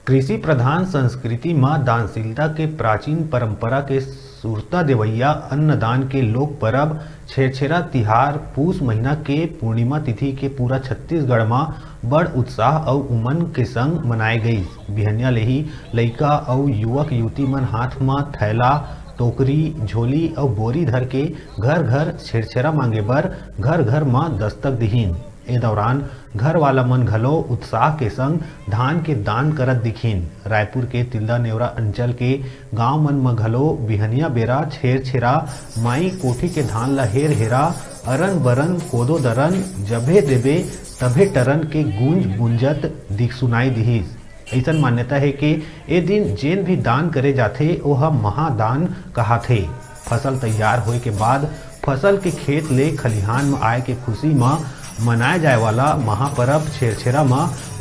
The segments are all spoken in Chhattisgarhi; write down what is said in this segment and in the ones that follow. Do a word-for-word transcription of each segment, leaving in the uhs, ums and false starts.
कृषि प्रधान संस्कृति म दानशीलता के प्राचीन परंपरा के सुरता देवइया अन्नदान के लोक परब छेरछेरा तिहार पूस महीना के पूर्णिमा तिथि के पूरा छत्तीसगढ़ म बड़ उत्साह अउ उमंग के संग मनाए गईस। बिहनिया ले ही लइका अउ युवक युवती मन हाथ म थैला, टोकरी, झोली अउ बोरी धर के घर घर छेरछेरा मांगे बर घर घर म दस्तक दिहिन। ए दौरान घर वाला मन घलो उत्साह के संग धान के दान करत दिखिन। रायपुर के तिल्दा नेवरा अंचल के गांव मन म घलो बिहनिया बेरा छेरछेरा माई कोठी के धान ल हेर हेरा, अरन बरन कोदो दरन, जभे देबे तभे टरन के गूंज गूंजत दिख सुनाई दिहिस। अइसन मान्यता हे के ए दिन जेन भी दान करे जाथे, ओह महादान कहाथे। फसल तैयार होए के बाद फसल के खेत ले खलिहान म आए के खुशी म मनाए जाए वाला महापरब छेरछेरा म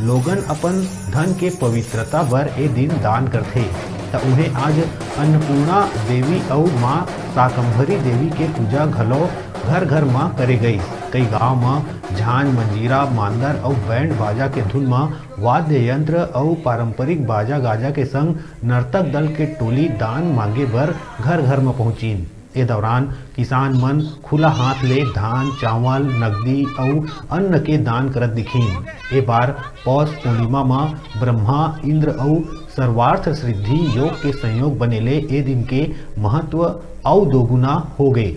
लोगन अपन धन के पवित्रता बर ए दिन दान करथे। त उहें आज अन्नपूर्णा देवी अउ मां शाकंभरी देवी के पूजा घलो घर घर म करे गईस। कई गांव म झांझ, मंजीरा, मांदर अउ बैंड बाजा के धुन म वाद्य यंत्र अउ पारंपरिक बाजा गाजा के संग नर्तक दल के टोली दान मांगे बर घर घर म पहुंचिन। ए दौरान किसान मन खुला हाथ ले धान, चावल, नकदी अउ अन्न के दान करत दिखिन। ए बार पौष पूर्णिमा म ब्रह्मा, इंद्र अउ सर्वार्थ सिद्धि योग के संयोग बने ले ए दिन के महत्व अउ दोगुना हो गे।